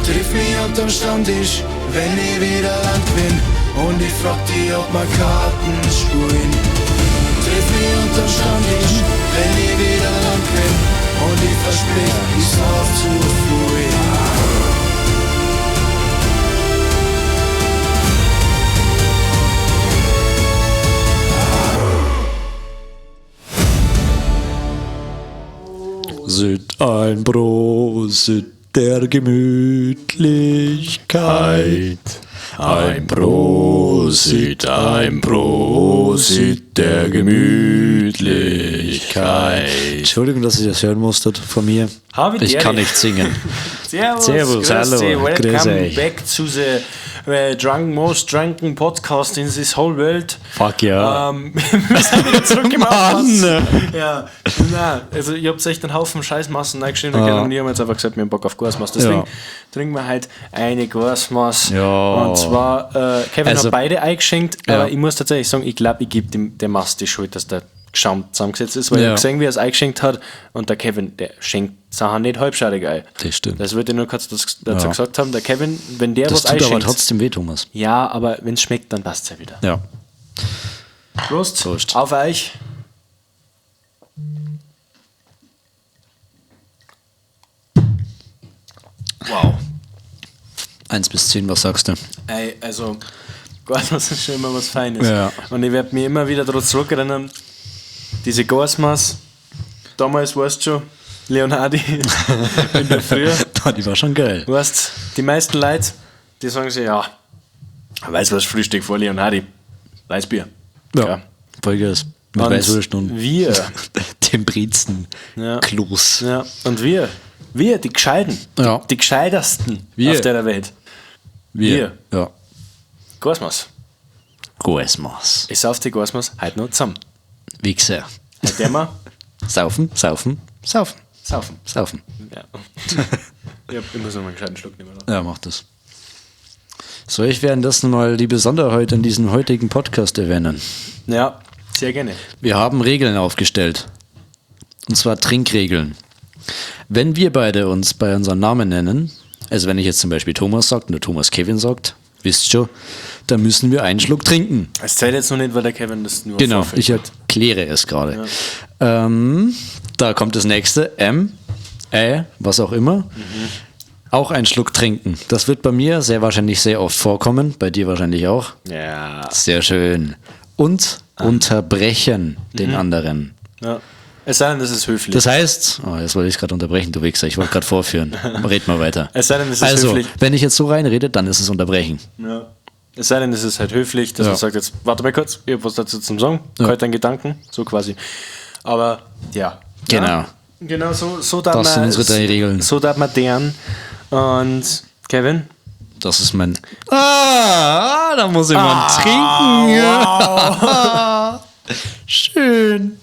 Triff mich unterm Stammtisch, wenn ich wieder Land bin. Und ich frag die, ob wir Karten spielen. Triff mich unterm Stammtisch, wenn ich wieder Land bin. Und ich versprich, ich sauf zu früh. Sit ein Prosit der Gemütlichkeit. Ein Prosit der Gemütlichkeit. Entschuldigung, dass ich das hören musstet von mir. Habe Ich die kann Ehre. nicht singen. Servus, Servus, grüß hallo, dich, grüß welcome euch. back to the most drunken podcast in this whole world. Fuck ja. Wir sind wieder zurück im Mann. Ja, nein, also ihr habt echt einen Haufen Scheißmassen reingeschrieben Ah. und ich haben jetzt einfach gesagt, wir haben Bock auf Gasmaß. Deswegen Ja. trinken wir heute eine Gasmaß. Ja. Und zwar, Kevin Also- hat beide eingeschenkt, Ja. aber ich muss tatsächlich sagen, ich glaube, ich gebe dem Mast die Schuld, dass der Schaum zusammengesetzt ist, weil ich Ja. habe gesehen, wie er es eingeschenkt hat und der Kevin, der schenkt Sachen nicht halbscharig ein. Das stimmt. Das würde ich nur kurz dazu Ja. gesagt haben, der Kevin, wenn der Das was tut aber einschenkt. trotzdem weh, Thomas. Ja, aber wenn es schmeckt, dann passt es ja wieder. Ja. Prost. Prost. Auf euch. Wow. 1 bis 10, was sagst du? Ey, also, Gasmaß ist schon immer was Feines. Ja. Und ich werde mir immer wieder daran zurückerinnern, diese Gasmaß, damals, weißt du schon, Leonardi, in der Früh, Die war schon geil. weißt die meisten Leute, die sagen sich, ja, weißt du was, Frühstück vor Leonardi, Weißbier. Ja. Vollgas. Mit Und Weißwurst und wir. dem Brezen. Ja. Kloß. Ja, und wir, die Gescheiten, Ja. die Gescheitersten Wir. auf der Welt, Wir. Ja. Gasmaß. Gasmaß. Ich sauf die Gasmaß heute noch zusammen. Wichser. Heute immer Saufen, saufen, saufen, saufen. saufen. Ja. Ja, ich muss noch mal einen gescheiten Schluck nehmen. Oder? Ja, mach das. Soll ich währenddessen mal die Besonderheit in diesem heutigen Podcast erwähnen? Ja, sehr gerne. Wir haben Regeln aufgestellt. Und zwar Trinkregeln. Wenn wir beide uns bei unserem Namen nennen, also wenn ich jetzt zum Beispiel Thomas sagt und der Thomas Kevin sagt, wisst schon, dann müssen wir einen Schluck trinken. Es zählt jetzt noch nicht, weil der Kevin das nur Genau, vorfällt. ich erkläre es gerade. Da kommt das nächste, M, Ä, was auch immer. Auch einen Schluck trinken. Das wird bei mir sehr wahrscheinlich sehr oft vorkommen, bei dir wahrscheinlich auch. Ja. Sehr schön. Und unterbrechen den anderen. Ja. Es sei denn, das ist höflich. Das heißt, oh, jetzt wollte ich gerade unterbrechen, du Wichser, ich wollte gerade vorführen. Red mal weiter. Es sei denn, es ist also, höflich. wenn ich jetzt so reinrede, dann ist es unterbrechen. Ja. Es sei denn, es ist halt höflich, dass Ja. man sagt jetzt, warte mal kurz, ich hab was dazu zum Sagen, Ja. ja. deinen Gedanken, so quasi. Aber ja. Genau. Ja, genau, so darf Das man. sind unsere drei Regeln. So darf man deren. Und Kevin? Das ist mein. Ah, da muss jemand trinken. Schön.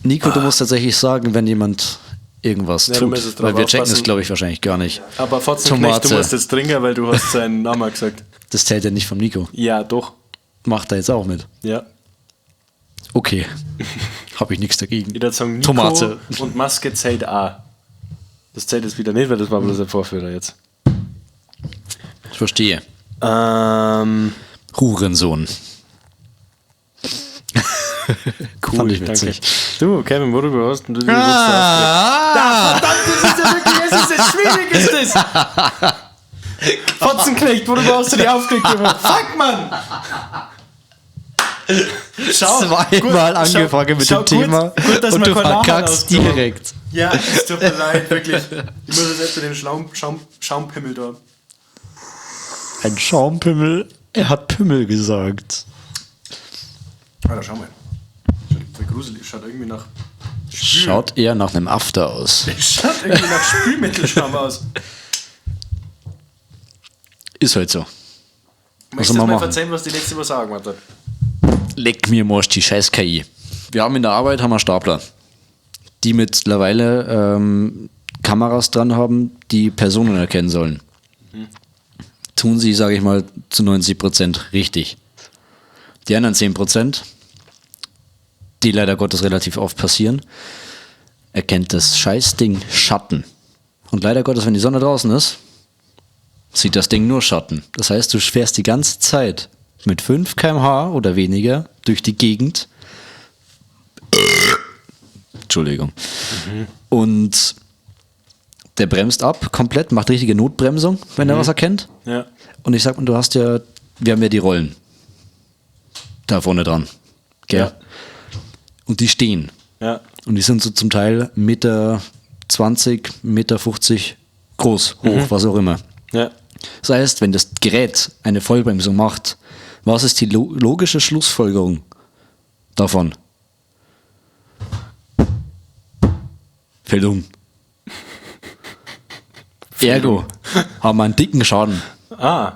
Nico, du musst tatsächlich sagen, wenn jemand irgendwas Ja, du tut. musst drauf Weil wir checken aufpassen. es, glaube ich, wahrscheinlich gar nicht. Aber Fotzenknecht, du Tomate. musst jetzt trinken, weil du hast seinen Namen gesagt. Das zählt ja nicht vom Nico. Ja, doch. Macht er jetzt auch mit. Ja. Okay. Habe ich nichts dagegen. Ich würde sagen, Nico Tomate. und Maske zählt auch. Das zählt jetzt wieder nicht, weil das war bloß ein Vorführer jetzt. Ich verstehe. Hurensohn. Cool, Fand ich witzig. Danke. Du, Kevin, worüber hast denn du dich jetzt ah, ah, verdammt, das ist ja wirklich, es ist jetzt schwierig, ist das! Fotzenknecht, worüber hast du dich aufgeregt? Fuck, Mann! Schau, Zweimal gut, angefangen mit schau, dem Thema Gut, gut, dass und wir du keinen Namen verkackst ausgenommen. direkt. Ja, es tut mir leid, wirklich. Ich muss jetzt erst den Schaumpimmel da. Ein Schaumpimmel. Er hat Pimmel gesagt. Alter, schau mal. Schaut voll gruselig, schaut irgendwie nach Spül. Schaut eher nach einem After aus. Schaut irgendwie nach Spülmittelschaum aus. Ist halt so. Möchtest soll du man mal machen? erzählen, was die letzte Woche auch gemacht hat? Leck mir morsch die scheiß KI. Wir haben in der Arbeit haben wir Stapler, die mittlerweile Kameras dran haben, die Personen erkennen sollen. Tun sie, sage ich mal, zu 90% richtig. Die anderen 10%, die leider Gottes relativ oft passieren, erkennt das Scheißding Schatten. Und leider Gottes, wenn die Sonne draußen ist, sieht das Ding nur Schatten. Das heißt, du fährst die ganze Zeit mit 5 km/h oder weniger durch die Gegend. Entschuldigung. Und der bremst ab komplett, macht richtige Notbremsung, wenn er was erkennt. Ja. Und ich sag mal, du hast ja, wir haben ja die Rollen da vorne dran. Gell? Ja. Und die stehen. Ja. Und die sind so zum Teil 1,20 Meter, 1,50 Meter groß, hoch, was auch immer. Ja. Das heißt, wenn das Gerät eine Vollbremsung macht, was ist die logische Schlussfolgerung davon? Fällt um. Ergo haben wir einen dicken Schaden Ah.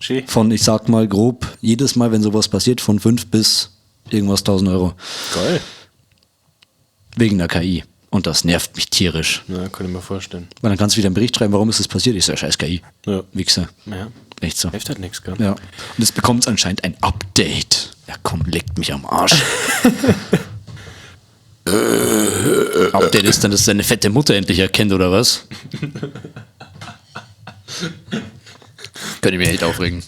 Schön. von, ich sag mal grob, jedes Mal, wenn sowas passiert, von 5 bis irgendwas 1000 Euro. Geil. Wegen der KI. Und das nervt mich tierisch. Ja, kann ich mir vorstellen. Weil dann kannst du wieder einen Bericht schreiben, warum ist das passiert. Ich sag, scheiß KI. Ja. Wichser. Ja. Echt so. Hilft halt nichts, gell? Ja. Und es bekommt anscheinend ein Update. Ja, komm, leckt mich am Arsch. Update ist dann, dass deine fette Mutter endlich erkennt, oder was? Könnte ich mich echt aufregen.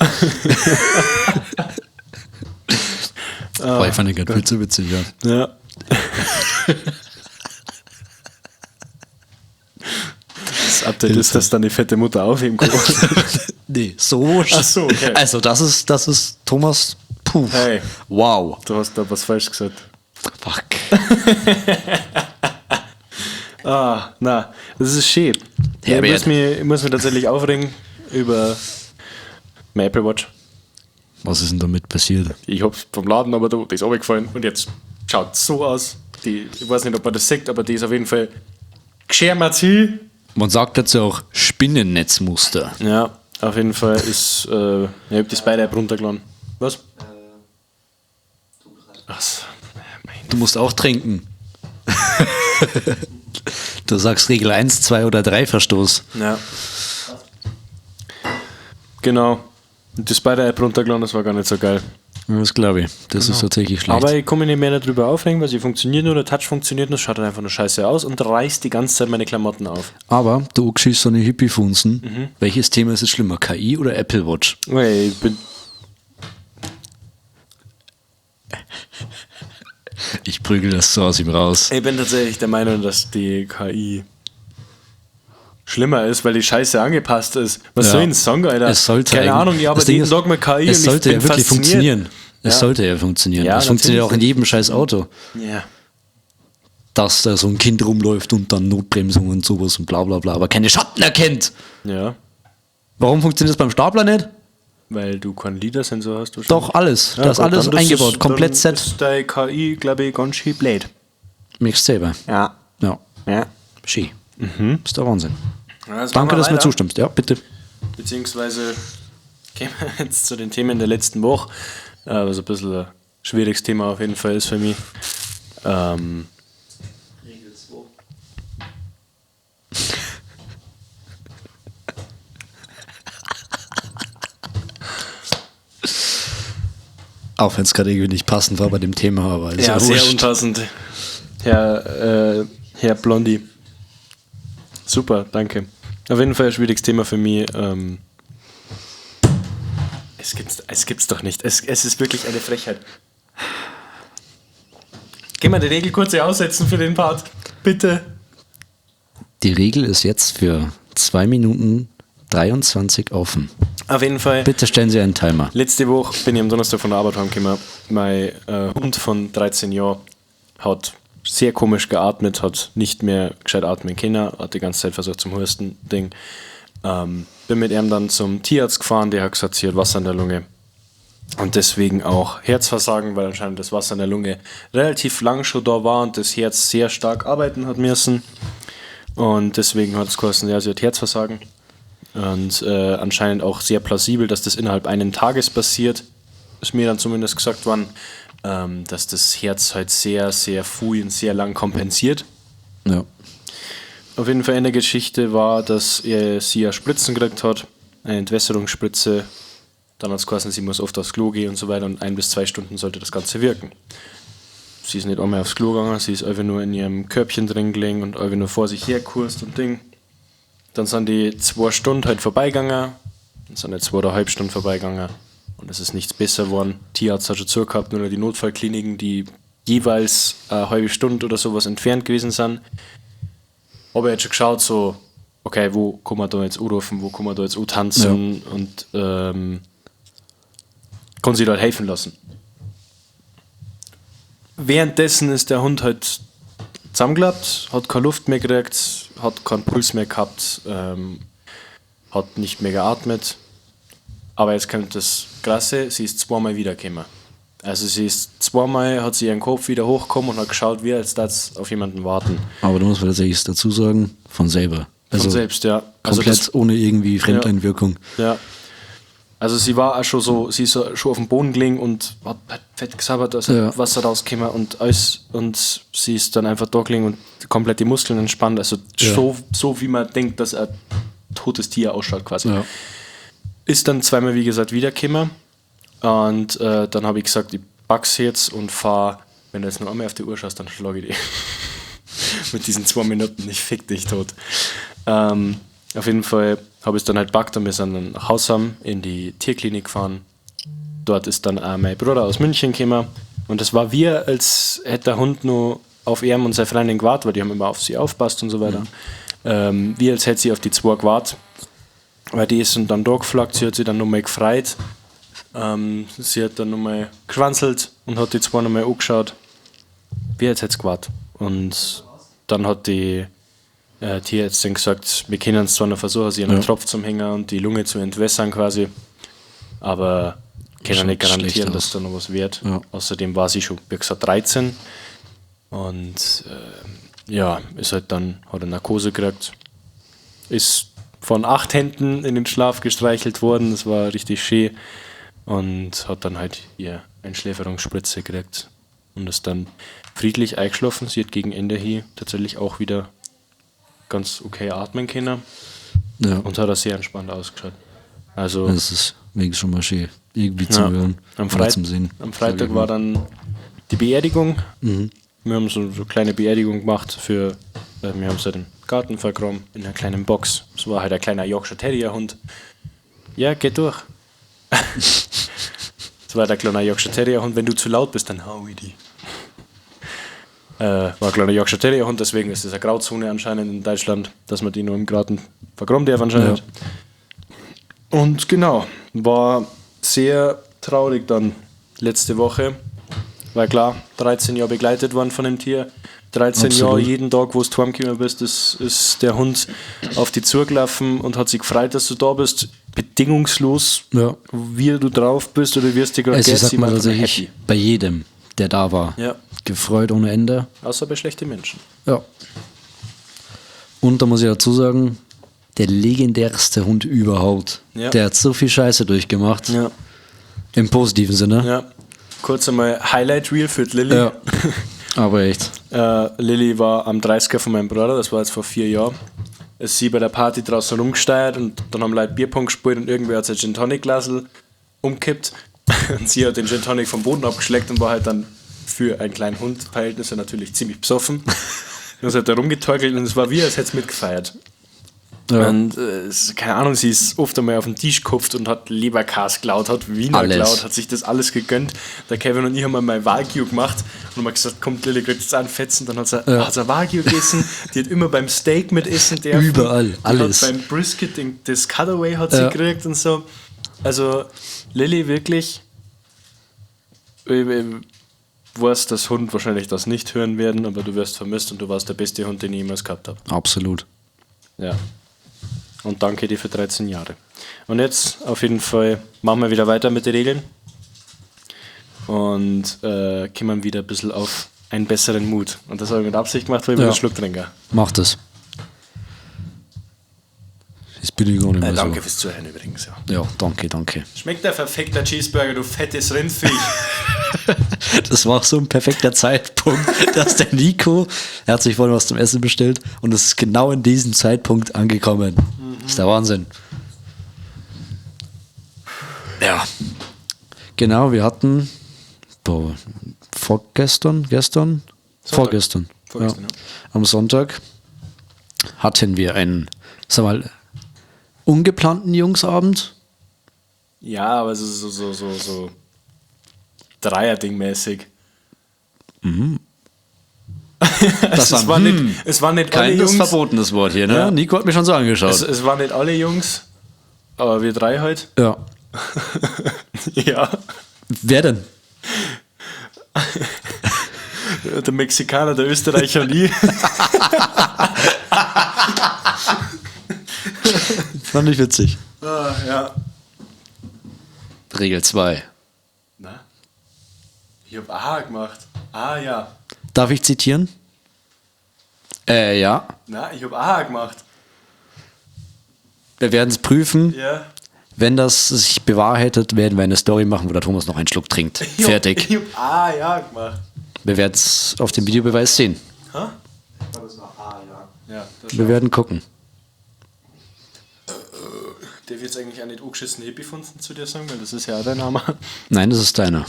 Boah, ich fand den gerade viel zu witzig, ja. Ja. Das Update ist, dass dann die fette Mutter aufheben kann. Nee, so. Ach so, okay. Also, das ist Thomas. Puh. Hey. Wow. Du hast da was falsch gesagt. Fuck. Ah, na, das ist schön. Ich Herbert. muss mich tatsächlich aufregen über meine Apple Watch. Was ist denn damit passiert? Ich hab's vom Laden, aber da, die ist runtergefallen und jetzt schaut so aus. Die, ich weiß nicht, ob man das sieht, aber die ist auf jeden Fall geschärmt hin. Man sagt dazu auch Spinnennetzmuster. Ja, auf jeden Fall ist, ich hab die Spider-App runtergeladen. Was? Ach so. Du musst auch trinken. Du sagst Regel 1, 2 oder 3 Verstoß. Ja. Genau. Und die Spider-App runtergeladen, das war gar nicht so geil. Das glaube ich. Das ist tatsächlich schlecht. Aber ich kann mich nicht mehr darüber aufregen, weil sie funktioniert nur, der Touch funktioniert nur, schaut halt einfach nur scheiße aus und reißt die ganze Zeit meine Klamotten auf. Aber du schießt so eine Hippie-Funzen. Welches Thema ist jetzt schlimmer? KI oder Apple Watch? Okay, ich bin. Ich prügel das so aus ihm raus. Ich bin tatsächlich der Meinung, dass die KI schlimmer ist, weil die Scheiße angepasst ist. Was Ja. soll ich denn sagen, Alter? Es sollte Keine eigentlich- Ahnung, ich das arbeite Ding jeden ist, Tag mit KI Es und sollte ich bin ja wirklich fasziniert. funktionieren. Es Ja. sollte ja funktionieren. Ja, Es funktioniert auch in natürlich. jedem scheiß Auto. Ja. Dass da so ein Kind rumläuft und dann Notbremsung und sowas und bla bla bla, aber keine Schatten erkennt. Ja. Warum funktioniert das beim Stapler nicht? Weil du keinen LIDAR-Sensor hast. wahrscheinlich. Doch, alles. Ja, da ist gut, alles dann das eingebaut. ist- Komplett dann Set. Ist deine KI, glaube ich, ganz schön blöd. Merkst selber. Ja. Ja. Ja. Schön. Ist der Wahnsinn. Ja, jetzt Danke, machen wir dass du mir weiter. zustimmst. Ja, bitte. Beziehungsweise gehen wir jetzt zu den Themen der letzten Woche, was ein bisschen ein schwieriges Thema auf jeden Fall ist für mich. Regel 2. Auch wenn es gerade irgendwie nicht passend war bei dem Thema, aber ist Ja, ja, sehr wurscht. unpassend. Herr Blondi. Super, danke. Auf jeden Fall ein schwieriges Thema für mich. Es gibt's doch nicht. Es ist wirklich eine Frechheit. Gehen wir die Regel kurz hier aussetzen für den Part. Bitte. Die Regel ist jetzt für 2 Minuten 23 offen. Auf jeden Fall. Bitte stellen Sie einen Timer. Letzte Woche bin ich am Donnerstag von der Arbeit heimgekommen. Mein Hund von 13 Jahren hat sehr komisch geatmet, hat nicht mehr gescheit atmen können, hat die ganze Zeit versucht zum Husten, Ding. Bin mit ihm dann zum Tierarzt gefahren, der hat gesagt, sie hat Wasser in der Lunge. Und deswegen auch Herzversagen, weil anscheinend das Wasser in der Lunge relativ lang schon da war und das Herz sehr stark arbeiten hat müssen. Und deswegen hat es geheißen, ja, sie hat Herzversagen. Und anscheinend auch sehr plausibel, dass das innerhalb eines Tages passiert. Ist mir dann zumindest gesagt worden, dass das Herz halt sehr, sehr früh und sehr lang kompensiert. Ja. Auf jeden Fall in der Geschichte war, dass sie ja Spritzen gekriegt hat, eine Entwässerungsspritze. Dann hat es geheißen, sie muss oft aufs Klo gehen und so weiter und 1 bis 2 Stunden sollte das Ganze wirken. Sie ist nicht einmal aufs Klo gegangen, sie ist einfach nur in ihrem Körbchen drin gelegen und einfach nur vor sich herkurst und Ding. Dann sind die 2 Stunden halt vorbeigegangen. Dann sind halt 2,5 Stunden vorbeigegangen. Und es ist nichts besser geworden. Tierarzt hat schon zugehabt, nur noch die Notfallkliniken, die jeweils eine halbe Stunde oder sowas entfernt gewesen sind. Aber er hat schon geschaut, so, okay, wo kann man da jetzt anrufen, wo kann man da jetzt antanzen und kann sich dort helfen lassen. Währenddessen ist der Hund halt zusammengeklappt, hat keine Luft mehr gekriegt, hat keinen Puls mehr gehabt, hat nicht mehr geatmet. Aber jetzt kommt das Krasse, sie ist zweimal wiedergekommen. Also sie ist zweimal, hat sie ihren Kopf wieder hochgekommen und hat geschaut, wie als das auf jemanden warten. Aber da muss man tatsächlich dazu sagen, von selber. Also Von selbst, ja. Also komplett das, ohne irgendwie Fremdeinwirkung. ja. Also sie war auch schon so, sie ist schon auf dem Boden gelegen und hat halt fett gesabbert, also Ja. Wasser rausgekommen und alles. Und sie ist dann einfach da gelegen und komplett die Muskeln entspannt. Also Ja. so wie man denkt, dass ein totes Tier ausschaut quasi. Ja. Ist dann zweimal, wie gesagt, wiedergekommen. Und dann habe ich gesagt, ich pack's jetzt und fahr. Wenn du jetzt noch einmal auf die Uhr schaust, dann schlage ich dich. Mit diesen 2 Minuten, ich fick dich tot. Auf jeden Fall habe ich es dann halt packt und wir sind dann nach Hause in die Tierklinik gefahren. Dort ist dann auch mein Bruder aus München gekommen. Und das war wir, als hätte der Hund nur auf ihm und seine Freundin gewartet, weil die haben immer auf sie aufpasst und so weiter. Wir, als hätte sie auf die zwei gewartet. Weil die ist dann da geflaggt, sie hat sich dann nochmal gefreut. Sie hat dann nochmal geschwanzelt und hat die zwei nochmal angeschaut. Wie als hätte sie gewartet. Und dann hat die Tierärztin gesagt, wir können es zwar noch versuchen, sie einen Ja. Tropf zum Hänger und die Lunge zu entwässern quasi, aber können Schaut nicht garantieren, schlecht dass aus. da noch was wird. Ja. Außerdem war sie schon, wie gesagt, 13 und ja, ist halt dann, hat eine Narkose gekriegt, ist von 8 Händen in den Schlaf gestreichelt worden, das war richtig schön und hat dann halt ihr Einschläferungsspritze gekriegt und ist dann friedlich eingeschlafen. Sie hat gegen Ende hier tatsächlich auch wieder ganz okay atmen können Ja. und hat auch sehr entspannt ausgeschaut. Also Das ist wenigstens schon mal schön, irgendwie zu ja, hören. am, oder Freit zum Sehen. am sag Freitag ich war mal. dann die Beerdigung. Wir haben so eine kleine Beerdigung gemacht für, wir haben sie halt im Garten vergraben, in einer kleinen Box. Es war halt ein kleiner Yorkshire Terrier Hund. Ja, geht durch. Es war der kleine Yorkshire Terrier Hund. Wenn du zu laut bist, dann hau ich die. War ein kleiner Yorkshire Terrier Hund, deswegen ist es eine Grauzone anscheinend in Deutschland, dass man die nur im Garten vergraben darf anscheinend. Und genau, war sehr traurig dann letzte Woche. War klar, 13 Jahre begleitet worden von dem Tier. 13 Absolut. Jahre, jeden Tag, wo du heimgekommen bist, ist der Hund auf dich zugelaufen und hat sich gefreut, dass du da bist. Bedingungslos, Ja. wie du drauf bist oder wie es dir gerade Also ich geht, sag sie mal war einfach tatsächlich, happy. bei jedem, der da war, Ja. gefreut ohne Ende. Außer bei schlechten Menschen. Ja. Und da muss ich dazu sagen, der legendärste Hund überhaupt. Ja. Der hat so viel Scheiße durchgemacht. Ja. Im positiven Sinne. Ja. Kurz einmal Highlight Reel für die Lilly. Ja. Aber echt. Lilly war am 30er von meinem Bruder, das war jetzt vor 4 Jahren. Ist sie bei der Party draußen rumgesteuert und dann haben Leute Bierpong gespielt und irgendwer hat sein Gin Tonic Glasl umkippt und sie hat den Gin Tonic vom Boden abgeschleckt und war halt dann für einen kleinen Hund Verhältnisse natürlich ziemlich besoffen. Und ist halt da rumgetorkelt und es war wie, als hätte es mitgefeiert. Ja. Und keine Ahnung, sie ist oft einmal auf den Tisch gekupft und hat Leberkäse geklaut, hat Wiener Alles. geklaut, hat sich das alles gegönnt. Der Kevin und ich haben einmal Wagyu gemacht und haben gesagt, kommt Lilly, kriegt jetzt einen Fetzen. Dann hat sie, hat sie Wagyu gegessen, die hat immer beim Steak mitessen dürfen. Überall, die alles. Hat beim Brisket, das Cutaway hat sie Ja. gekriegt und so. Also Lilly wirklich, ich weiß, dass Hund wahrscheinlich das nicht hören werden, aber du wirst vermisst und du warst der beste Hund, den ich jemals gehabt habe. Absolut. Ja. Und danke dir für 13 Jahre. Und jetzt auf jeden Fall machen wir wieder weiter mit den Regeln. Und kommen wieder ein bisschen auf einen besseren Mut. Und das habe ich mit Absicht gemacht, weil ich Ja. wieder einen Schluck trinke. Mach das. Das bin ich gar nicht mehr Danke so. fürs Zuhören übrigens. Ja. Ja, danke, danke. Schmeckt der verfickter Cheeseburger, du fettes Rindviech. Das war auch so ein perfekter Zeitpunkt, dass der Nico, er hat sich vorhin was zum Essen bestellt und es ist genau in diesem Zeitpunkt angekommen. Das ist der Wahnsinn. Ja. Genau, wir hatten boah, vorgestern, gestern? Sonntag. Vorgestern. Vorgestern, ja. ja. Am Sonntag Hatten wir einen, sag mal, ungeplanten Jungsabend. Ja, aber es ist so Dreier-Ding-mäßig. Das Es war nicht, es waren nicht alle Kein Jungs. verbotenes Wort hier, ne? Ja. Nico hat mich schon so angeschaut. Es waren nicht alle Jungs, aber wir drei halt. ja. Ja. Wer denn? Der Mexikaner, der Österreicher und ich. Fand ich witzig. Ah, ja. Regel 2. Na? Ich hab A gemacht. Ah, ja. Darf ich zitieren? Ja. Na, ich hab A gemacht. Wir werden es prüfen. Ja. Wenn das sich bewahrheitet, werden wir eine Story machen, wo der Thomas noch einen Schluck trinkt. Fertig. Ich hab A, ja gemacht. Wir werden es auf dem Videobeweis sehen. Ich glaube, es war A, ja. Ja, das Wir werden gucken. Darf ich jetzt eigentlich auch nicht angeschissen Hippie-Funzen zu dir sagen, weil das ist ja auch dein Name. Nein, das ist deiner.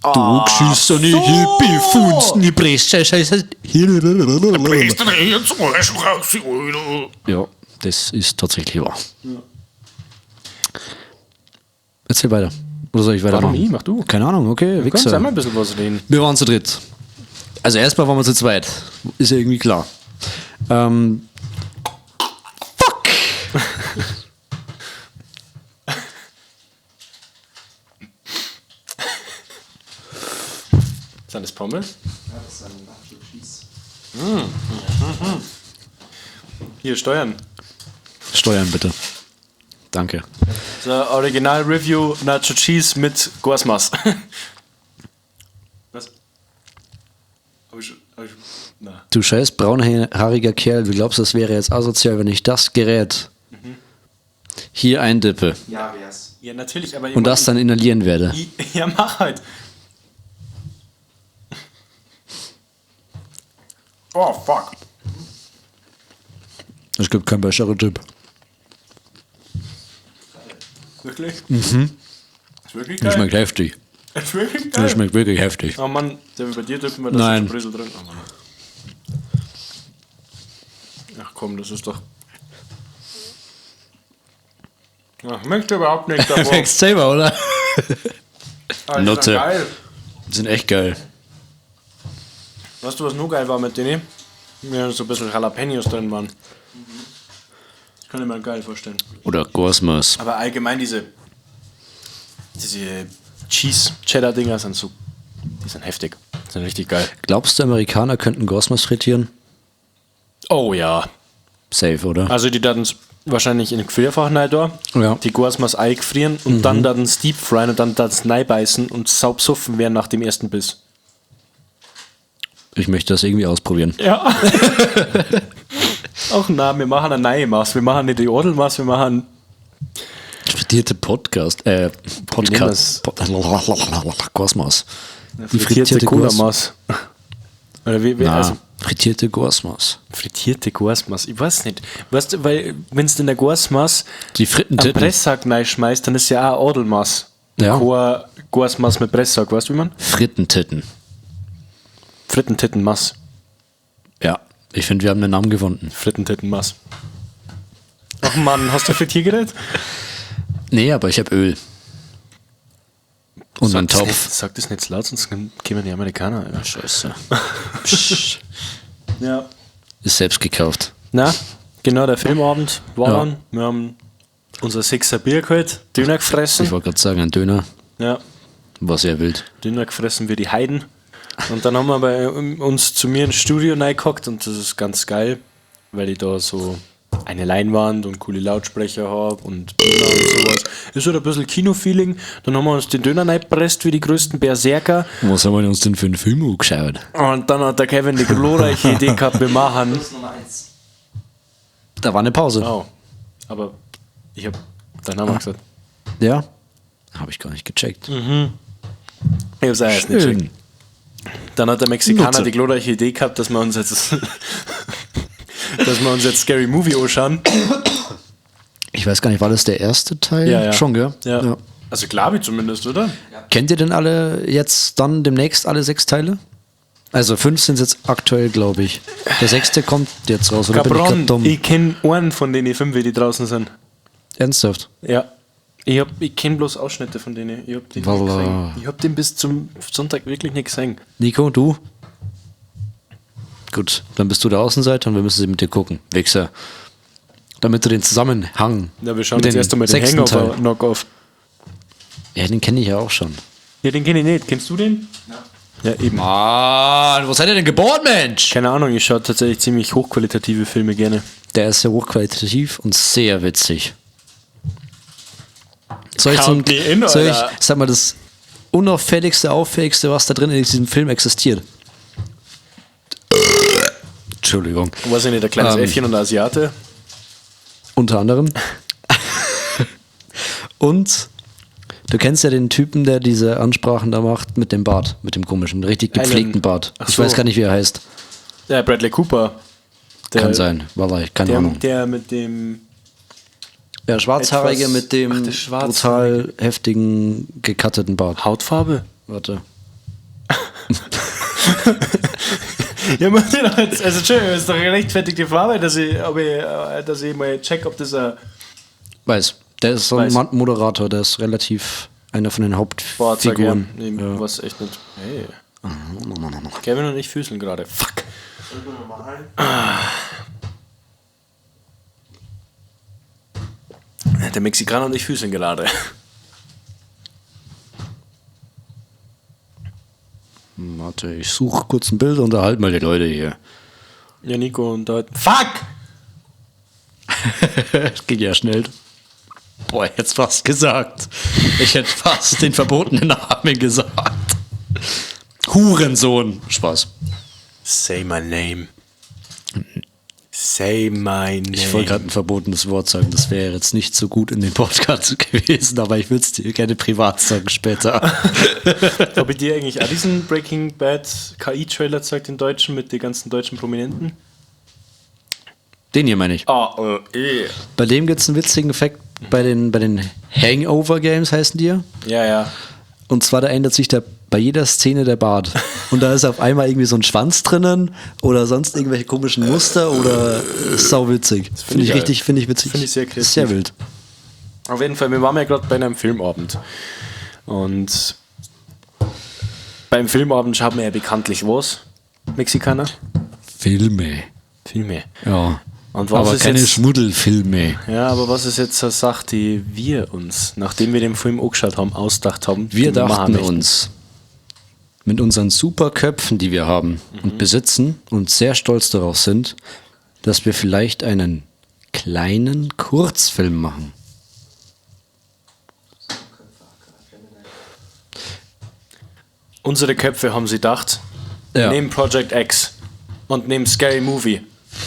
Du geschissene Hippie-Funzen, die Presse, Scheiße. Ja, das ist tatsächlich wahr. Erzähl weiter. Oder soll ich weitermachen? Warum ich? Mach du. Keine Ahnung, okay, Du kannst Wichser. einmal ein bisschen was reden. Wir waren zu dritt. Also erstmal waren wir zu zweit. Ist ja irgendwie klar. Fuck! Sind das Pommes? Ja, das ist ein Nacho Cheese. Hier, Steuern. Steuern bitte. Danke. So, Original Review Nacho Cheese mit Guasmas. Was? Hab ich schon. Hab ich schon. Na. Du scheiß braunhaariger Kerl, du glaubst, das wäre jetzt asozial, wenn ich das Gerät hier eindippe Ja, wär's. Ja, natürlich, aber. ich und mach- das dann inhalieren werde. Ja, mach halt. Oh, fuck. Es gibt keinen besseren Tipp. Wirklich? Mhm. Ist wirklich Das geil. schmeckt heftig. Ist wirklich Das geil. schmeckt wirklich heftig. Oh Mann, der bei dir dürfen wir das Nein. ist Brüssel drin. Oh Mann. Ach komm, das ist doch. Ach, schmeckt überhaupt nicht davor. Schmeckt selber, oder? Ah, ist Nutte. doch Geil. Sind echt geil. Weißt du, was nur geil war mit denen? Ja, so ein bisschen Jalapenos drin waren. Das kann ich mir geil vorstellen. Oder Gorsmas. Aber allgemein diese Cheese-Cheddar-Dinger sind so. Die sind heftig. Die sind richtig geil. Glaubst du, Amerikaner könnten Gorsmas frittieren? Oh ja. Safe, oder? Also die daten wahrscheinlich in den Gefrierfach rein da. Ja. Die Guasmas eingefrieren und dann daten's deep fryen und dann daten's beißen und saubsuffen werden nach dem ersten Biss. Ich möchte das irgendwie ausprobieren. Ja. Auch na, wir machen eine neue Maß. Wir machen nicht die Ordelmaß, wir machen Frittierte Podcast. Podcast. Gorsmas. Die frittierte Gors- Cola-Maß. Oder wie, Na, also frittierte Gorsmas. frittierte Guasmas. Ich weiß nicht. Weißt du, weil wenn du in der Guasmas Die einen Frittentitten. Presssack reinschmeißt, dann ist ja auch Ordelmaß. Ja. Kein Guasmas mit Presssack, weißt du, wie man? Frittentitten. Frittentittenmaß. Ja, ich finde, wir haben einen Namen gefunden. Frittentittenmaß. Ach Mann, hast du Frittiergerät? Nee, aber ich habe Öl. Und einen das Topf. Nicht, sag das nicht zu laut, sonst kommen die Amerikaner. Alter. Scheiße. Psch. Ja. Ist selbst gekauft. Na, genau, der Filmabend war Ja. dann. Wir haben unser Sechser Bier geholt, Döner gefressen. Ich wollte gerade sagen, ein Döner Ja, war sehr wild. Döner gefressen wie die Heiden. Und dann haben wir bei uns zu mir ins Studio reingehockt und das ist ganz geil, weil ich da so eine Leinwand und coole Lautsprecher habe und Döner und sowas. Ist halt ein bisschen Kino-Feeling. Dann haben wir uns den Döner reingepresst wie die größten Berserker. Was haben wir uns denn für einen Film angeschaut? Und dann hat der Kevin die glorreiche Idee gehabt, wir machen. Plus Nummer 1. Da war eine Pause. Oh, aber ich habe deinen Namen gesagt. Ja? Habe ich gar nicht gecheckt. Ich hab's auch erst nicht gecheckt. Schön. Dann hat der Mexikaner Nutze. die glorreiche Idee gehabt, dass wir uns jetzt, dass wir uns jetzt Scary Movie anschauen. Ich weiß gar nicht, war das der erste Teil? Ja, ja. Schon, gell? Ja. Also glaube ich zumindest, oder? Kennt ihr denn alle jetzt dann demnächst alle 6 Teile? Also 5 sind jetzt aktuell, glaube ich. Der sechste kommt jetzt raus, oder bin ich Cabron, grad dumm? ich kenne einen von den 5, die draußen sind. Ernsthaft? Ja. Ich kenn bloß Ausschnitte von denen. Ich hab den nicht Wallah. gesehen. Ich hab den bis zum Sonntag wirklich nicht gesehen. Nico, du? Gut, dann bist du der Außenseiter und wir müssen sie mit dir gucken. Wichser. Damit du den Zusammenhang. Ja, wir schauen mit jetzt dem erst einmal den sechsten Hangover Teil. Knockoff. Ja, den kenne ich ja auch schon. Ja, den kenne ich nicht. Kennst du den? Ja. Ja, eben. Mann, wo seid ihr denn geboren, Mensch? Keine Ahnung, ich schaue tatsächlich ziemlich hochqualitative Filme gerne. Der ist sehr hochqualitativ und sehr witzig. Soll ich, so ein, Count me in, soll ich Alter. sag mal, das unauffälligste, auffälligste, was da drin in diesem Film existiert? Entschuldigung. Weiß ich nicht, ein kleines Äffchen und ein Asiate. Unter anderem. Und du kennst ja den Typen, der diese Ansprachen da macht mit dem Bart, mit dem komischen, richtig gepflegten Alan. Bart. Ach Ich so. weiß gar nicht, wie er heißt. Ja, Bradley Cooper. Der, Kann sein. Wallah, keine Der, Ahnung. der mit dem. Der Schwarzhaarige etwas- mit dem Ach, der Schwarzhaarige. brutal heftigen, gecutteten Bart. Hautfarbe? Warte. Ja, man, also Entschuldigung, ist doch eine gerechtfertigte Farbe, dass ich, ob ich, dass ich mal check, ob das ein. Weiß. Der ist so ein Weiß. Moderator, der ist relativ einer von den Boah, zeig her. Hauptfiguren. Nee, Ja. was echt nicht. Hey. Kevin und ich füßeln gerade. Fuck. Der Mexikaner und ich füßeln gerade. Warte, ich suche kurz ein Bild und unterhalte mal die Leute hier. Ja, Nico und da. Fuck! Das geht ja schnell. Boah, jetzt fast gesagt. Ich hätte fast den verbotenen Namen gesagt. Hurensohn. Spaß. Say my name. Say my name. Ich wollte gerade ein verbotenes Wort sagen. Das wäre jetzt nicht so gut in dem Podcast gewesen, aber ich würde es dir gerne privat sagen später. Ob ich dir eigentlich auch diesen Breaking Bad KI-Trailer zeigt, den deutschen, mit den ganzen deutschen Prominenten? Den hier meine ich. Ah, eh. Bei dem gibt es einen witzigen Effekt. Bei den Hangover Games heißen die ja. Ja, ja. Und zwar, da ändert sich der, bei jeder Szene der Bart. Und da ist auf einmal irgendwie so ein Schwanz drinnen oder sonst irgendwelche komischen Muster oder sauwitzig. Finde ich geil. richtig, finde ich witzig. Finde ich sehr kreativ. Sehr wild. Auf jeden Fall, wir waren ja gerade bei einem Filmabend. Und beim Filmabend schaut man ja bekanntlich was? Mexikaner? Filme. Filme. Ja. Und was Aber ist keine jetzt- Schmuddelfilme. Ja, aber was ist jetzt eine Sache, die wir uns, nachdem wir den Film angeschaut haben, ausgedacht haben? Wir die machen dachten möchten? uns, mit unseren super Köpfen, die wir haben und besitzen und sehr stolz darauf sind, dass wir vielleicht einen kleinen Kurzfilm machen. Unsere Köpfe haben sie gedacht, Ja. nehmen Project X und nehmen Scary Movie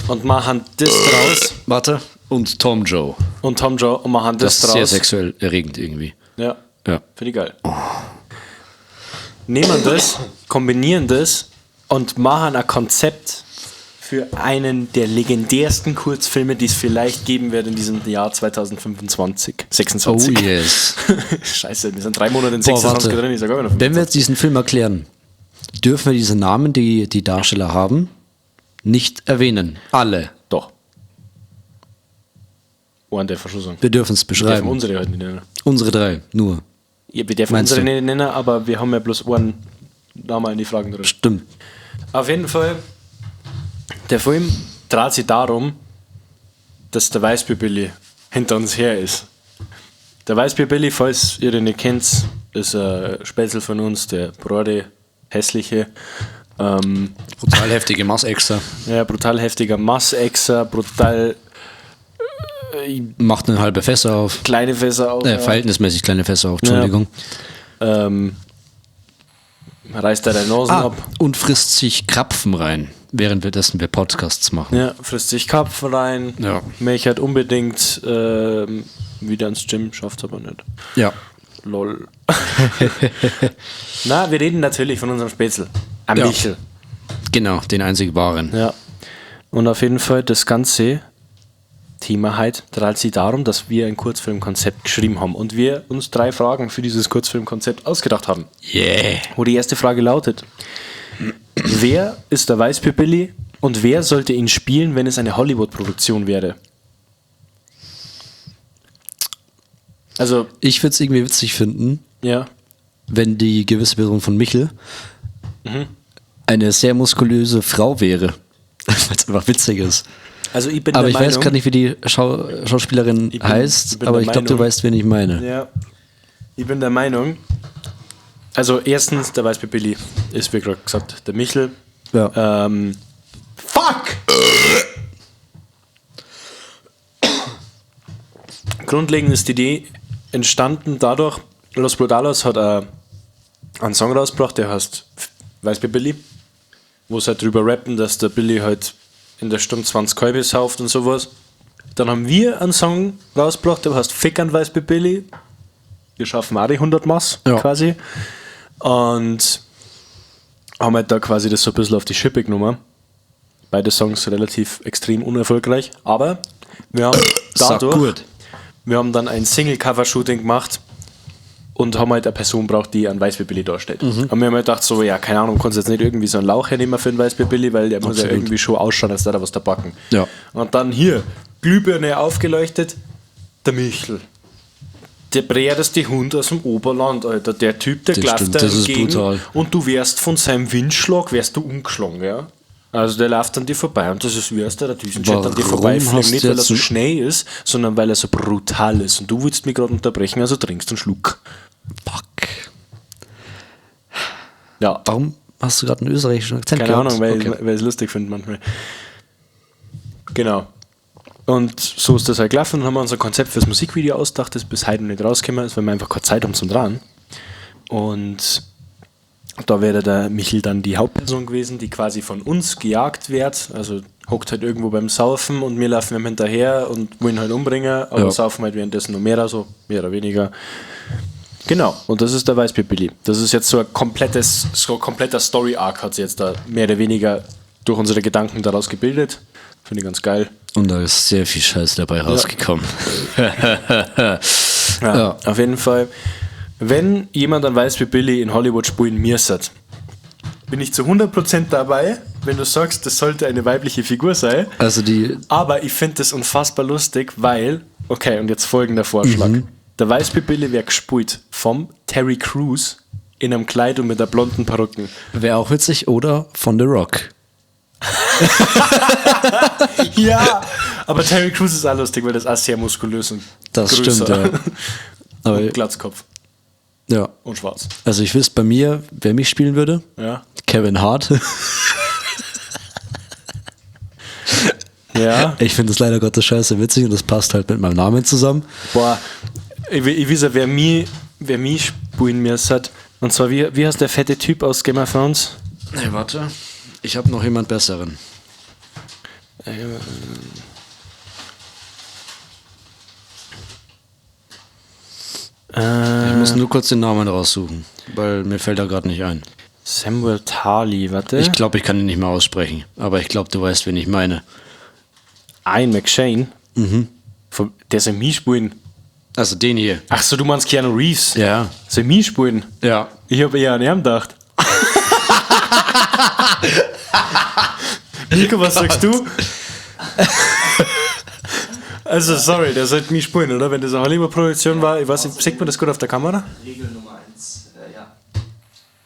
und machen das draus Warte. Und Tom Joe. und Tom Joe und machen das, Das ist sehr draus. sexuell erregend irgendwie. Ja. Ja. Finde ich geil. Nehmen das, kombinieren das und machen ein Konzept für einen der legendärsten Kurzfilme, die es vielleicht geben wird in diesem Jahr 2025. 26. Oh yes. Scheiße, wir sind 3 Monate in Boah, 26 warte. drin, ich sag immer noch Wenn wir jetzt diesen Film erklären, dürfen wir diese Namen, die die Darsteller haben, nicht erwähnen. Alle. Doch. One der Verschussung. Wir dürfen es Wir dürfen beschreiben. unsere halt nicht nennen. Unsere drei, nur. Ja, wir dürfen Meinst unsere du? nicht nennen, aber wir haben ja bloß einen Namen in die Fragen drin. Stimmt. Auf jeden Fall, der Film dreht sich darum, dass der Weißbier-Billy hinter uns her ist. Der Weißbier-Billy, falls ihr den nicht kennt, ist ein Spätzl von uns, der Brode, hässliche, Brutal heftige Massexer. ja, brutal heftiger Massexer, brutal Macht eine halbe Fässer auf. kleine Fässer auch. ja. Verhältnismäßig kleine Fässer auf, Entschuldigung. Reißt da deine Nasen Ah, ab. und frisst sich Krapfen rein, während wir dessen wir Podcasts machen. Ja, frisst sich Karpfen rein. Ja. Milch hat unbedingt wieder ins Gym, schafft aber nicht. Ja. Lol. Na, wir reden natürlich von unserem Spätzl. Am Ja. Michel. Genau, den einzig wahren. Ja. Und auf jeden Fall das ganze Thema halt dreht sich darum, dass wir ein Kurzfilmkonzept geschrieben haben und wir uns 3 Fragen für dieses Kurzfilmkonzept ausgedacht haben. Yeah. Wo die erste Frage lautet: Wer ist der Weißbier Billy und wer sollte ihn spielen, wenn es eine Hollywood-Produktion wäre? Also, Ich würde es irgendwie witzig finden, ja. wenn die gewisse Person von Michel eine sehr muskulöse Frau wäre. Weil es einfach witzig ist. Also ich bin Aber der ich Meinung, weiß gerade nicht, wie die Schauspielerin heißt, ich bin aber der ich glaube, du Meinung- weißt, wen ich meine. Ja. Ich bin der Meinung, also erstens, der Weißbier Billy ist, wie gerade gesagt, der Michel. Ja. Fuck! Grundlegend ist die Idee entstanden dadurch, Los Brutalos hat einen Song rausgebracht, der heißt Weißbier Billy, wo sie halt drüber rappen, dass der Billy halt in der Stunde 20 Kolbe sauft und sowas. Dann haben wir einen Song rausgebracht, der heißt Fick an Weißbier Billy. Wir schaffen auch die 100 Mass Ja. quasi. Und haben halt da quasi das so ein bisschen auf die Schippe genommen. Beide Songs relativ extrem unerfolgreich, aber wir haben Sag dadurch, gut. wir haben dann ein Single-Cover-Shooting gemacht und haben halt eine Person braucht, die einen Weißbier Billy darstellt. Mhm. Und wir haben halt gedacht, so, ja, keine Ahnung, kannst jetzt nicht irgendwie so einen Lauch hernehmen für einen Weißbier Billy, weil der muss ja Absolut. irgendwie schon ausschauen, als da da was da backen. Ja. Und dann hier, Glühbirne aufgeleuchtet, der Michel. Der brärdeste Hund aus dem Oberland, Alter. Der Typ, der Das klafft stimmt, da das ist entgegen brutal. und du wärst von seinem Windschlag, wärst du umgeschlagen, ja. Also der läuft an dir vorbei und das ist wie aus der Düsenjet an dir Warum vorbeifliegen. hast Nicht, du weil er jetzt so einen- schnell ist, sondern weil er so brutal ist. Und du willst mich gerade unterbrechen, also trinkst einen Schluck. Fuck. Ja, Warum hast du gerade einen österreichischen Akzent keine gehabt? Ahnung, weil, Okay. weil ich es lustig finde manchmal. Genau. Und so ist das halt gelaufen und haben wir unser Konzept fürs Musikvideo ausgedacht, das bis heute noch nicht rausgekommen ist, weil wir einfach keine Zeit haben zum Dran. Und da wäre der Michel dann die Hauptperson gewesen, die quasi von uns gejagt wird. Also hockt halt irgendwo beim Saufen und wir laufen ihm hinterher und wollen halt umbringen, aber Ja. saufen halt währenddessen noch mehr, so mehr oder weniger. Genau, und das ist der Weißbier Billy. Das ist jetzt so ein komplettes, so ein kompletter Story-Arc hat sich jetzt da mehr oder weniger durch unsere Gedanken daraus gebildet. Finde ich ganz geil. Und da ist sehr viel Scheiß dabei rausgekommen. Ja, Ja. Auf jeden Fall. Wenn jemand dann weiß, wie Billy in Hollywood spielen müsste, bin ich zu 100% dabei, wenn du sagst, das sollte eine weibliche Figur sein. Also die, Aber ich finde das unfassbar lustig, weil, okay, und jetzt folgender Vorschlag. Der Weißbier Billy wäre gespielt vom Terry Crews in einem Kleid und mit der blonden Perücken. wäre auch witzig, oder von The Rock. Ja, aber Terry Crews ist auch lustig, weil das auch sehr muskulös und Das größer. stimmt, ja. Aber Und Glatzkopf ja, und schwarz. also ich wüsste bei mir, wer mich spielen würde. Ja. Kevin Hart. Ja. Ich finde das leider Gottes scheiße witzig und das passt halt mit meinem Namen zusammen. Boah, ich weiß ja, wer mich spielen müsste. Und zwar, wie heißt der fette Typ aus Game of Thrones? Nee, warte. Ich habe noch jemand Besseren. Ich muss nur kurz den Namen raussuchen, weil mir fällt er gerade nicht ein. Samuel Tarly, warte. Ich glaube, ich kann ihn nicht mehr aussprechen, aber ich glaube, du weißt, wen ich meine. Ian McShane. Mhm. Der soll mich spielen. Also den hier. Ach so, du meinst Keanu Reeves. Ja. Soll mich spielen? Ja. Ich habe eher an ihn gedacht. Nico, was sagst du? Also, sorry, der sollte mich spielen, oder? Wenn das eine Hollywood-Produktion war, ich weiß nicht, sieht man das gut auf der Kamera? Regel Nummer 1, ja.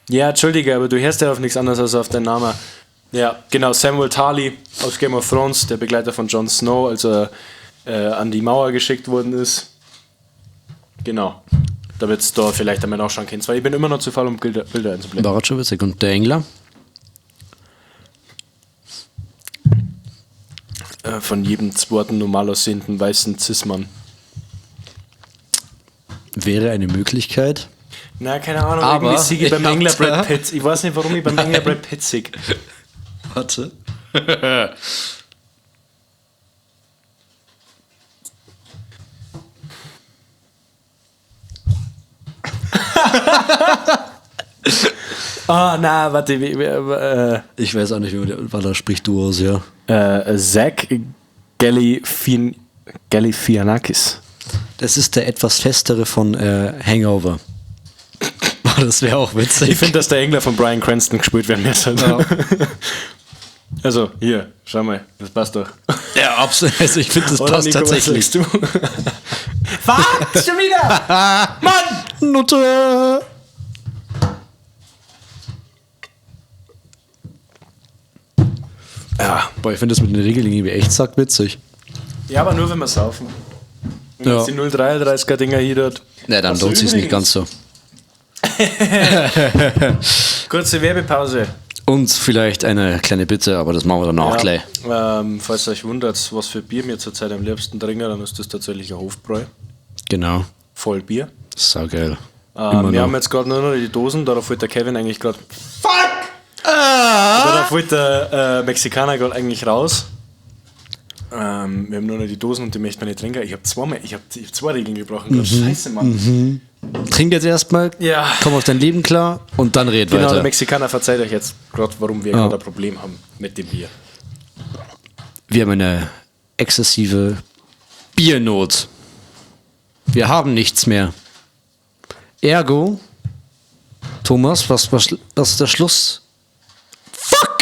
Ja, entschuldige, aber du hörst ja auf nichts anderes als auf deinen Namen. Ja, genau, Samuel Tarly aus Game of Thrones, der Begleiter von Jon Snow, als er an die Mauer geschickt worden ist. Genau. Damit du da vielleicht einmal nachschauen kannst, weil ich bin immer noch zu faul, um Bilder einzublenden. War schon witzig. Und der Engler? Von jedem zweiten normal aussehenden weißen Cis-Mann. Wäre eine Möglichkeit. Na, keine Ahnung, Aber irgendwie sehe ich beim ich hab Engler da- Brad Pitt. Ich weiß nicht, warum ich beim Engler Brad Pitt sehe. Warte. Ah, na, warte, Ich weiß auch nicht, wie man weil da spricht du aus, ja. Zach Galifianakis. Das ist der etwas festere von Hangover. War Das wäre auch witzig. Ich finde, dass der Engler von Bryan Cranston gespielt werden müsste. Ja. Also, hier, schau mal, das passt doch. Ja, absolut. Also ich finde, das Oder, passt Nico, was tatsächlich. sagst du? Fuck, schon wieder! Mann! Nutte! Ja. Boah, ich finde das mit den Regeln irgendwie echt sackwitzig. Ja, aber nur, wenn wir saufen. Wenn Ja. jetzt die 0,33er Dinger hier dort. Na, dann Ach so, lohnt sich's nicht ganz übrigens. so. Kurze Werbepause. Und vielleicht eine kleine Bitte, aber das machen wir danach gleich. Falls ihr euch wundert, was für Bier mir zurzeit am liebsten trinke, dann ist das tatsächlich ein Hofbräu. Genau. Vollbier. Saugeil. Immer Wir noch. haben jetzt gerade nur noch die Dosen, darauf wollte der Kevin eigentlich gerade. Fuck! Darauf wollte der Mexikaner gerade eigentlich raus. Wir haben nur noch die Dosen und die möchte man nicht trinken. Ich habe ich hab zwei Regeln gebrochen. grad. Scheiße, Mann. Trink jetzt erstmal, Ja. komm auf dein Leben klar und dann red Genau, der weiter. Mexikaner verzeiht euch jetzt gerade, warum wir gerade ein Problem haben mit dem Bier. Wir haben eine exzessive Biernot. Wir haben nichts mehr. Ergo, Thomas, was ist der Schluss? Fuck!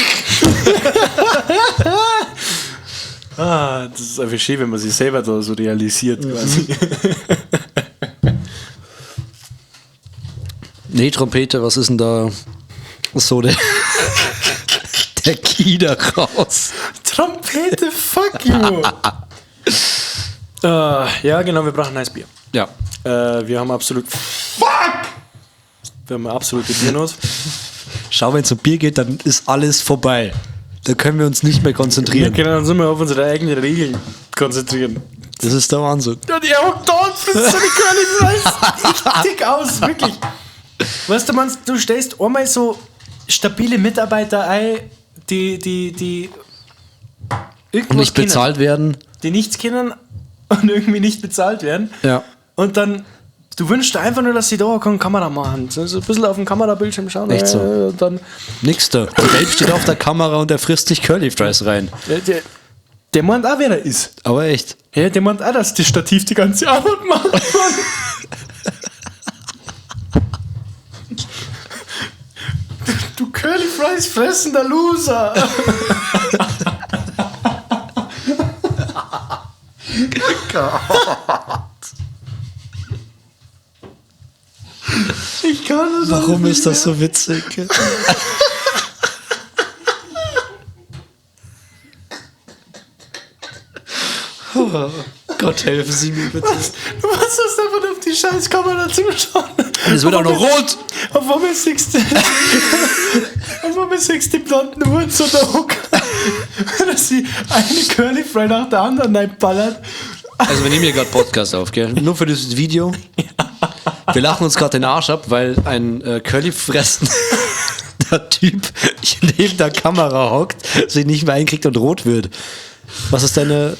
Ah, das ist einfach schön, wenn man sich selber da so realisiert quasi. Nee, Trompete, was ist denn da so der, der Key da raus? Trompete, fuck you! Ja, genau, wir brauchen ein neues Bier. Ja. Wir haben absolut. Fuck! Wir haben eine absolute Biernot. Schau, wenn es um Bier geht, dann ist alles vorbei. Da können wir uns nicht mehr Wir konzentrieren. können uns immer auf unsere eigenen Regeln konzentrieren. Das ist der Wahnsinn. Ja, die hockt da und frisst so die Curly Fries. Ich tick aus, wirklich. Weißt du, man, du stellst einmal so stabile Mitarbeiter ein, die irgendwas Und nicht können. bezahlt werden. Die nichts kennen und irgendwie nicht bezahlt werden. Ja. Und dann, du wünschst dir einfach nur, dass sie da keine Kamera machen. So ein bisschen auf dem Kamerabildschirm schauen. Echt so. Und dann, Nix da. Der Babe steht auf der Kamera und er frisst sich Curly Fries rein. der meint auch, wer er ist. Aber echt. Ja, der meint auch, dass das Stativ die ganze Arbeit macht. Du Curly Fries fressender Loser. Ich kann das Warum ist das so witzig? Oh, Gott, helfen Sie mir bitte. Du musst das einfach auf die scheiß Kamera zuschauen. Und es wird auch noch rot. Auf einmal siehst du, auf einmal siehst du die blonden Uhren so da hocken, dass sie eine Curly Fry nach der anderen reinballert. Also wir nehmen hier gerade Podcast auf, gell? Nur für dieses Video. Wir lachen uns gerade den Arsch ab, weil ein Curly fressender Typ neben der Kamera hockt, sich nicht mehr einkriegt und rot wird. Was ist deine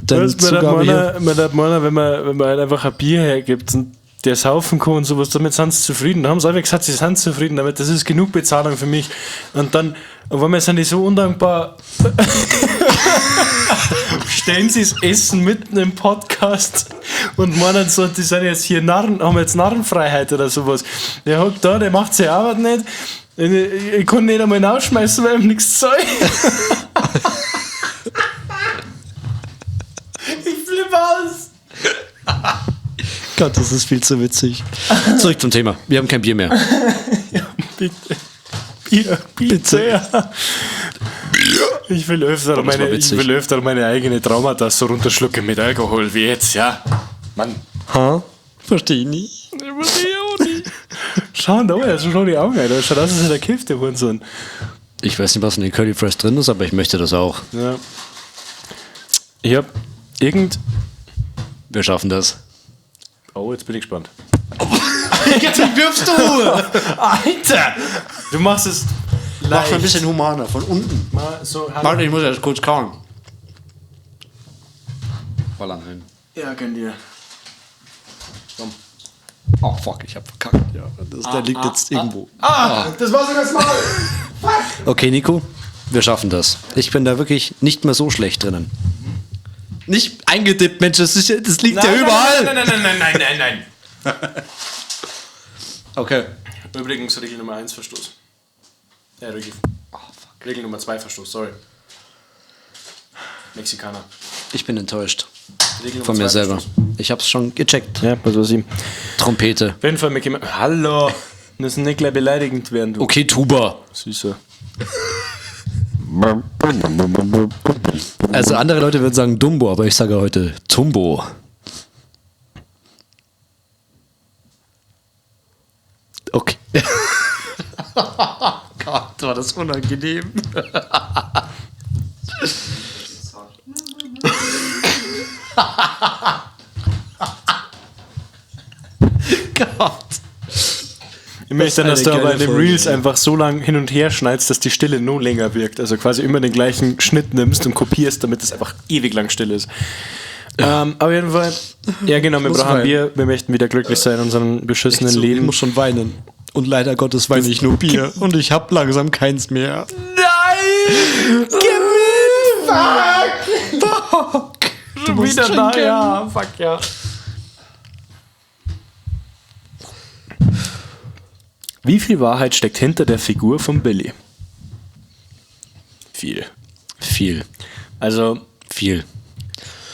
Weißt du, Zugabe hier? Man hat meiner, wenn man halt einfach ein Bier hergibt und der saufen kann und sowas, damit sind sie zufrieden. Da haben sie einfach gesagt, sie sind zufrieden damit, das ist genug Bezahlung für mich. Und dann, auf einmal sind die so undankbar, stellen sie das Essen mitten im Podcast und meinen so, die sind jetzt hier Narren, haben jetzt Narrenfreiheit oder sowas. Der hockt da, der macht seine Arbeit nicht. Ich kann nicht einmal hinausschmeißen, weil ihm nichts soll. Ich flippe aus. Gott, das ist viel zu witzig. Zurück zum Thema. Wir haben kein Bier mehr. Bitte. Bier, bitte. Ja. Ich will öfter das war meine, ich witzig. will öfter meine eigene Traumata so runterschlucken mit Alkohol wie jetzt, ja. Mann. Ha? Verstehe ich nicht. Ich verstehe auch nicht. Schau da, er ist schon die Augen, Alter. Schau, das ist der Kiff, der Hurensohn. Ich weiß nicht, was in den Curly Fries drin ist, aber ich möchte das auch. Ja. Ich hab irgend. Wir schaffen das. Oh, jetzt bin ich gespannt. Jetzt wirfst du! Alter! Du machst es Mach schon ein bisschen humaner, von unten. Mal so, hallo. Warte, ich muss erst kurz kauen. Ballern hin. Ja, gönn dir. Oh fuck, ich hab verkackt. Ja, das, der liegt jetzt irgendwo. Ah, das war sogar das Mal. Okay, Nico, wir schaffen das. Ich bin da wirklich nicht mehr so schlecht drinnen. Nicht eingedippt, Mensch, das, ist, das liegt ja überall. Nein, nein, nein, nein, nein, nein, nein. Okay. Übrigens Regel Nummer 1 Verstoß. Ja, Regel, Regel Nummer 2 Verstoß, sorry. Mexikaner. Ich bin enttäuscht Regel Nummer von mir zwei selber. Verstoß. Ich hab's schon gecheckt. Ja, was weiß ich. Trompete. Auf jeden Fall, wir kommen. Hallo! Müssen nicht gleich beleidigend werden, du Okay, Tuba. Süßer. Also andere Leute würden sagen Dumbo, aber ich sage heute Tumbo. Okay. Gott, war das unangenehm. Gott. Ich möchte dann, Das dass ist du eine aber in geile den Folge, Reels ey. einfach so lang hin und her schneidest, dass die Stille nur länger wirkt. Also quasi immer den gleichen Schnitt nimmst und kopierst, damit es einfach ewig lang still ist. Auf jeden Fall, ja genau, wir muss brauchen weinen. Bier, wir möchten wieder glücklich sein in unserem beschissenen So, ich Leben. muss schon weinen. Und leider Gottes weine ich nur Bier. Und ich habe langsam keins mehr. Nein! Gib mir! Fuck! Fuck! Du musst Wieder da, trinken. ja, fuck ja. Wie viel Wahrheit steckt hinter der Figur von Billy? Viel. Viel. Also, Viel.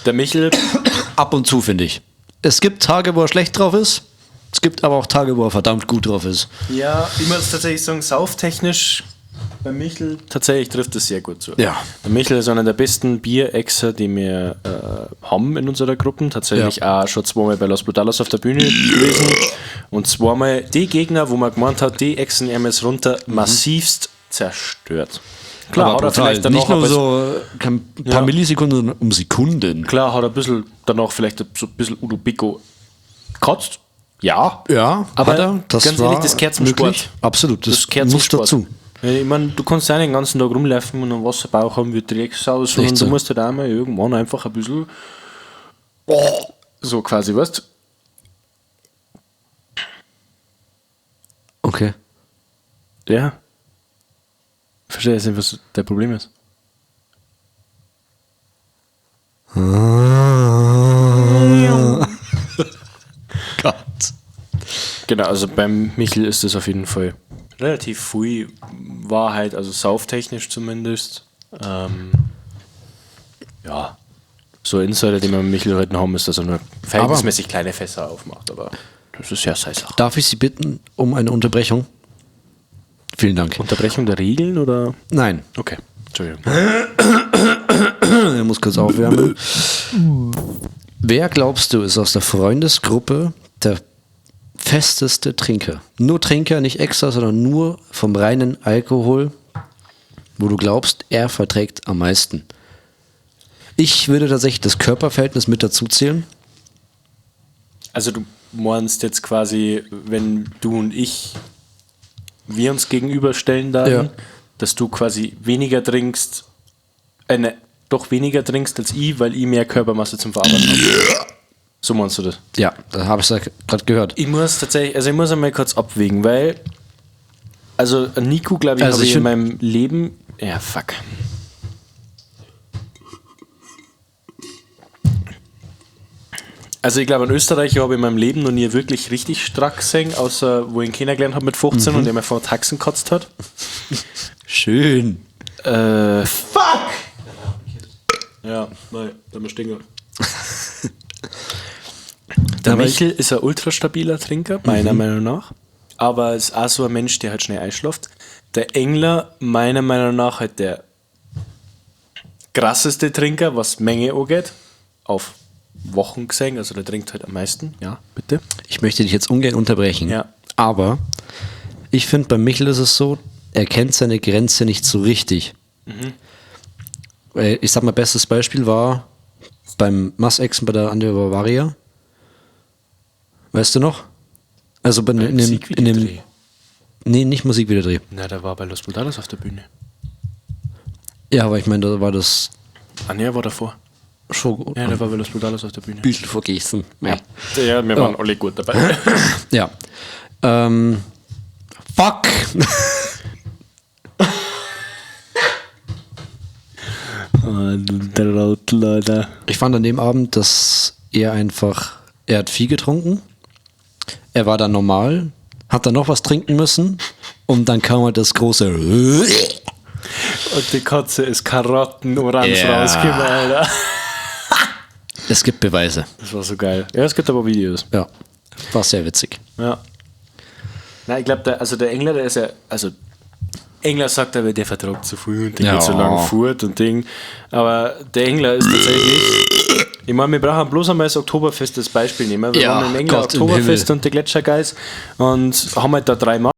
der Michel, Ab und zu, finde ich. Es gibt Tage, wo er schlecht drauf ist. Es gibt aber auch Tage, wo er verdammt gut drauf ist. ja, ich muss tatsächlich sagen, sauftechnisch bei Michel tatsächlich trifft es sehr gut zu. Ja. Der Michel ist einer der besten Bierexer, die wir haben in unserer Gruppe. Tatsächlich auch schon zweimal bei Los Brutalos auf der Bühne gewesen. Und zweimal die Gegner, wo man gemeint hat, die exen ihm jetzt runter, massivst zerstört. Klar, aber hat er brutal. vielleicht danach Nicht nur ein bisschen- so kein paar Ja. Millisekunden, sondern um Sekunden. Klar, hat er ein bisschen danach vielleicht so ein bisschen Udo Pico gekotzt. Ja. Ja, Aber hat er. Das ganz war ehrlich, das gehört zum möglich. Sport. Absolut, das, Das gehört zum muss Sport. dazu. Ja, Ich meine, du kannst ja nicht den ganzen Tag rumlaufen und einen Wasserbauch haben wie Drecksau, sondern Echt so. du musst halt auch mal irgendwann einfach ein bisschen so quasi, weißt du? Okay. Ja. Verstehe jetzt nicht, was der Problem ist. Gott. Genau, also beim Michel ist das auf jeden Fall relativ viel Wahrheit, also sauftechnisch zumindest. Ja, so Insider, die wir mit Michel heute haben, ist, dass er nur verhältnismäßig kleine Fässer aufmacht, aber das ist ja seine Sache. Darf ich Sie bitten um eine Unterbrechung? Vielen Dank. Unterbrechung der Regeln oder? Nein, Okay, Entschuldigung. er muss kurz aufwärmen. Wer glaubst du ist aus der Freundesgruppe der festeste Trinker? Nur Trinker, nicht extra, sondern nur vom reinen Alkohol, wo du glaubst, er verträgt am meisten. Ich würde tatsächlich das Körperverhältnis mit dazu zählen. Also du meinst jetzt quasi, wenn du und ich wir uns gegenüberstellen dann, Ja. dass du quasi weniger trinkst, ne, doch weniger trinkst als ich, weil ich mehr Körpermasse zum Verarbeiten habe. So meinst du das? Ja, da habe ich ja gerade gehört. Ich muss tatsächlich, also ich muss einmal kurz abwägen, weil, also Nico, glaube ich, Also habe ich ich in find- meinem Leben, ja, fuck. Also ich glaube, in Österreich habe ich in meinem Leben noch nie wirklich richtig strack gesehen, außer wo ich ihn kennengelernt habe mit 15 und der mir vor Taxen gekotzt hat. Schön. Fuck! Ja, nein, da haben wir stehen Der Aber Michel ist ein ultrastabiler Trinker, meiner Meinung nach. Aber ist auch so ein Mensch, der halt schnell einschläft. Der Engler, meiner Meinung nach, halt der krasseste Trinker, was Menge angeht. Auf Wochen gesehen, also der trinkt halt am meisten. Ja, bitte. Ich möchte dich jetzt ungern unterbrechen. Ja. Aber ich finde, bei Michel ist es so, er kennt seine Grenze nicht so richtig. Weil Ich sag mal, bestes Beispiel war beim Massexen bei der Ande Bavaria. Weißt du noch? Also bei, in dem, in dem Musikvideodreh. Nee, nicht Musikvideodreh. Na, der war bei Los Brutales auf der Bühne. Ja, aber ich meine, da war das Anja war davor. schon Ja, der war bei Los Brutales auf der Bühne. ein bisschen vergessen. Ja. Ja, wir waren alle gut dabei. Ja. Fuck! Der Leute. Ich fand an dem Abend, dass er einfach, er hat viel getrunken. Er war dann normal, Hat dann noch was trinken müssen und dann kam halt das große Und die Kotze ist karottenorange rausgekommen, Alter. Es gibt Beweise. Das war so geil. Ja, es gibt aber Videos. Ja. War sehr witzig. Ja. Nein, ich glaube, der, also der Engler, der ist ja, also Engler sagt aber, der vertragt zu viel und der geht so lange fort und Ding. Aber der Engler ist tatsächlich. Ich meine, wir brauchen bloß einmal das Oktoberfest als Beispiel nehmen. Wir Ja, waren im Engler Gott im Oktoberfest Himmel. und die Gletschergeist und haben halt da drei Mann.